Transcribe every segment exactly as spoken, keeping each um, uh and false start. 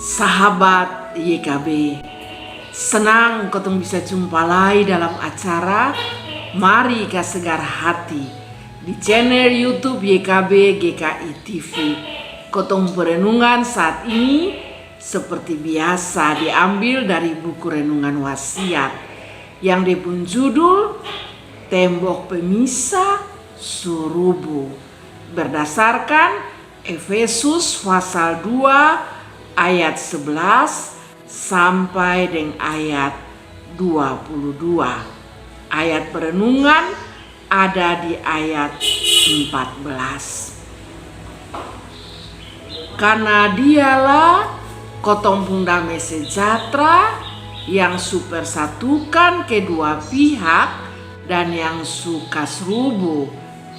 Sahabat Y K B, senang kotong bisa jumpa lai dalam acara Mari Kasegar Hati di channel YouTube Y K B G K I T V. Kotong perenungan saat ini seperti biasa diambil dari buku renungan Wasiat yang dia pun judul Tembok Pemisah Su Rubu, berdasarkan Efesus pasal dua ayat sebelas sampai deng ayat dua puluh dua. Ayat perenungan ada di ayat empat belas. Karna Dialah kotong pung dame sejahtera yang su persatukan kedua pihak dan yang su kas rubu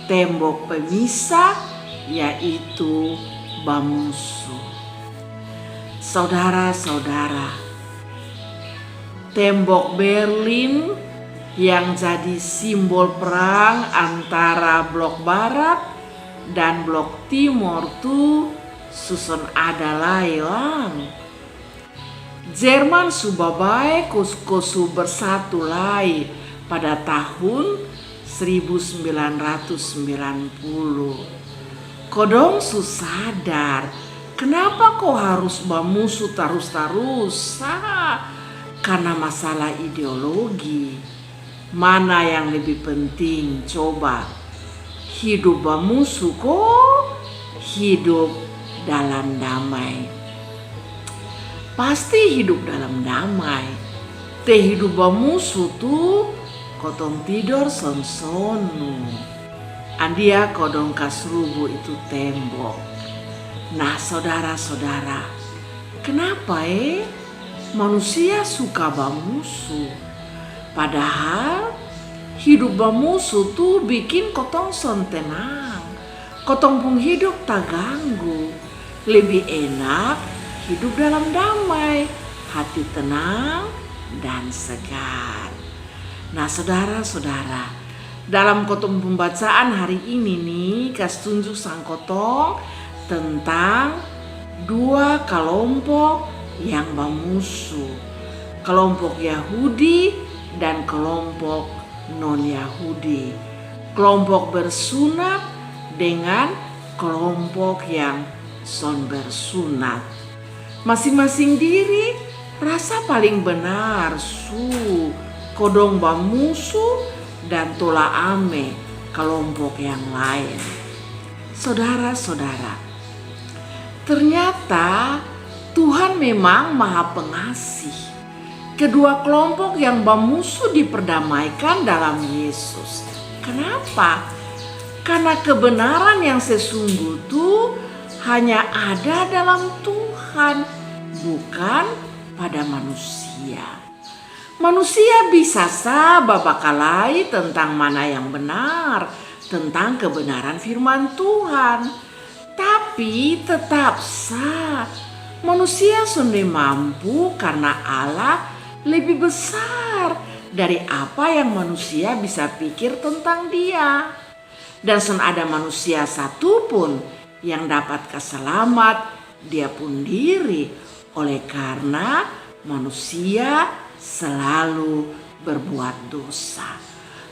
tembok pemisah, yaitu bamusu. Saudara-saudara, tembok Berlin yang jadi simbol perang antara blok barat dan blok timor tu su son ada lai lang. Jerman su babae ko su bersatu lai pada tahun seribu sembilan ratus sembilan puluh. Ko dong su sadar, kenapa ko harus bamusu tarus-tarus? Sa, karna masalah ideologi. Mana yang lebih penting coba? Hidup bamusu ko hidup dalam damai? Pasti hidup dalam damai. Te hidup bamusu tu kotong tidor son sonu. Andia ko dong kas rubu itu tembok. Nah, saudara-saudara, kenapa e manusia suka bamusu? Padahal hidup bamusu tu bikin kotong son tenang. Kotong pung hidup taganggu. Lebih enak hidup dalam damai, hati tenang dan segar. Nah, saudara-saudara, dalam kotong pembacaan hari ini ni, kas tunjuk sang kotong tentang dua kelompok yang bamusu. Kelompok Yahudi dan kelompok non-Yahudi. Kelompok bersunat dengan kelompok yang son bersunat. Masing-masing diri rasa paling benar su, ko dong bamusu dan tola ame kelompok yang lain. Saudara-saudara, ternyata Tuhan memang maha pengasih. Kedua kelompok yang bamusu diperdamaikan dalam Yesus. Kenapa? Karna kebenaran yang sesungguh tu hanya ada dalam Tuhan, bukan pada manusia. Manusia bisa sa babakalai tentang mana yang benar, tentang kebenaran firman Tuhan. Tapi tetap sa, manusia sonde mampu karna Allah lebih besar dari apa yang manusia bisa pikir tentang Dia. Dan son ada manusia satu pun yang dapat kas salamat dia pun diri, oleh karna manusia selalu berbuat dosa.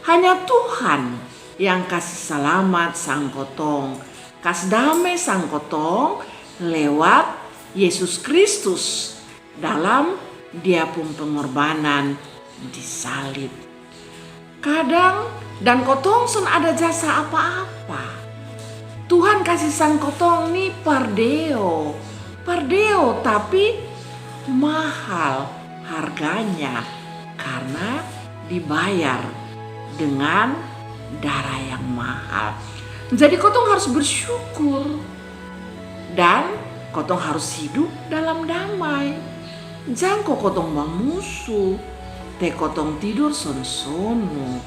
Hanya Tuhan yang kasi salamat sang kotong, kas dame sang kotong lewat Yesus Kristus dalam Dia pung pengorbanan di salib. Kadang dan kotong son ada jasa apa-apa. Tuhan kasi sang kotong ni pardeo. Pardeo, tapi mahal harganya karna dibayar dengan darah yang mahal. Jadi kotong harus bersyukur dan kotong harus hidup dalam damai. Jang ko kotong bamusu, te kotong tidor son sonu,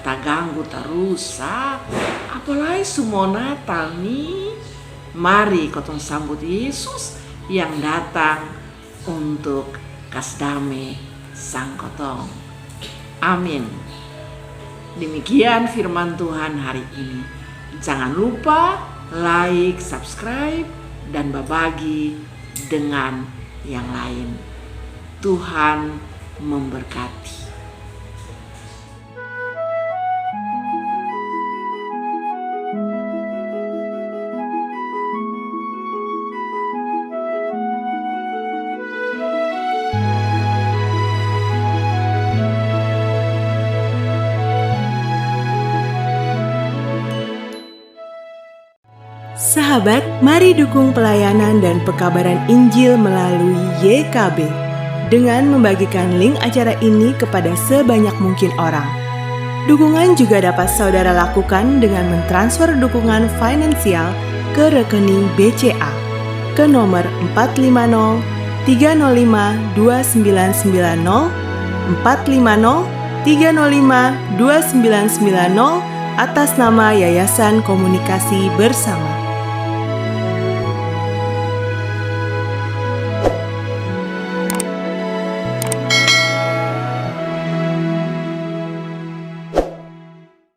taganggu tarus sa. Apalai su mo Natal ni, mari kotong sambut Yesus yang datang untuk kas dame sang kotong. Amin. Demikian firman Tuhan hari ini. Jangan lupa like, subscribe, dan babagi dengan yang lain. Tuhan memberkati. Sahabat, mari dukung pelayanan dan pekabaran Injil melalui Y K B dengan membagikan link acara ini kepada sebanyak mungkin orang. Dukungan juga dapat saudara lakukan dengan mentransfer dukungan finansial ke rekening B C A ke nomor empat lima nol tiga nol lima dua sembilan sembilan nol, empat lima nol tiga nol lima dua sembilan sembilan nol, atas nama Yayasan Komunikasi Bersama.